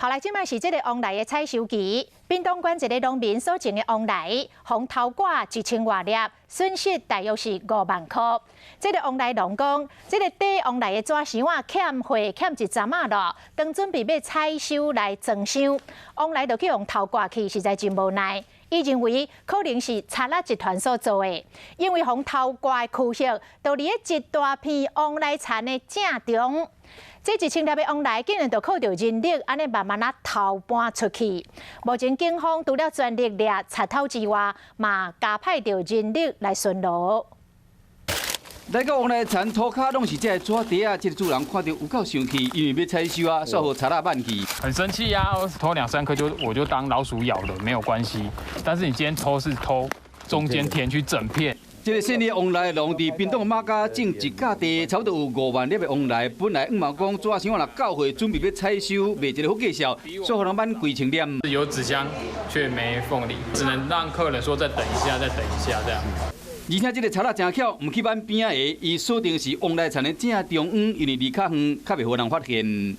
好來，這擺是這个旺梨的採收期，屏東縣一个農民所種的旺梨，予偷割1000外粒，損失大約是5萬箍。這个旺梨農講，這个底旺梨的紙箱仔欠貨欠一陣仔囉，當準備欲採收來裝箱，旺梨就去予偷割去，實在真無奈。伊認為可能是賊仔集團所做的，因為予偷割的區域，就佇咧一大片旺梨田的正中。這1000粒的旺梨竟然就靠著人力，按呢慢慢仔偷搬出去。目前警方除了全力掠賊頭之外，嘛加派著人力來巡邏。來到旺梨田塗跤攏是這个紙袋仔，這个主人看著有夠生氣，因為欲採收啊，煞予賊仔挽去。很生氣啊！偷兩三顆就我就當老鼠咬了，沒有關係。但是你今天偷是偷中間田區整片。這个姓李旺梨農佇屏東馬家種一甲地，差不多有5萬粒的旺梨。本來毋嘛講紙箱若到貨，準備欲採收，賣一个好價數，煞予人挽規千粒。有紙箱卻沒鳳梨，只能讓客人說再等一下，再等一下這樣。而且這个賊仔誠巧，毋去挽邊仔的，伊鎖定是旺梨田的正中央，因為離較遠，較袂予人發現。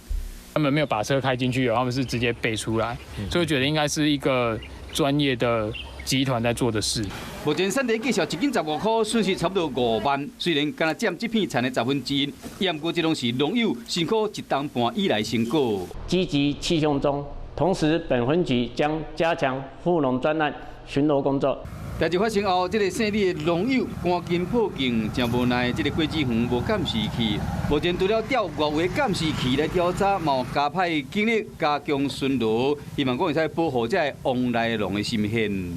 他們沒有把車開進去，他們是直接背出來，所以我覺得應該是一個專業的集團在做的事。目前產地價數一斤15箍，損失差不多5萬。雖然干焦佔這片田的1/10，也毋過這攏是農友辛苦一冬半以來成果。積極緝兇中，同時本分局將加強護農專案巡邏工作。代誌發生後，這个姓李的農友趕緊報警，真無奈，這个果子園無監視器。目前除了調外圍監視器來調查，嘛加派警力加強巡邏，希望講會使保護這个旺梨農的心願。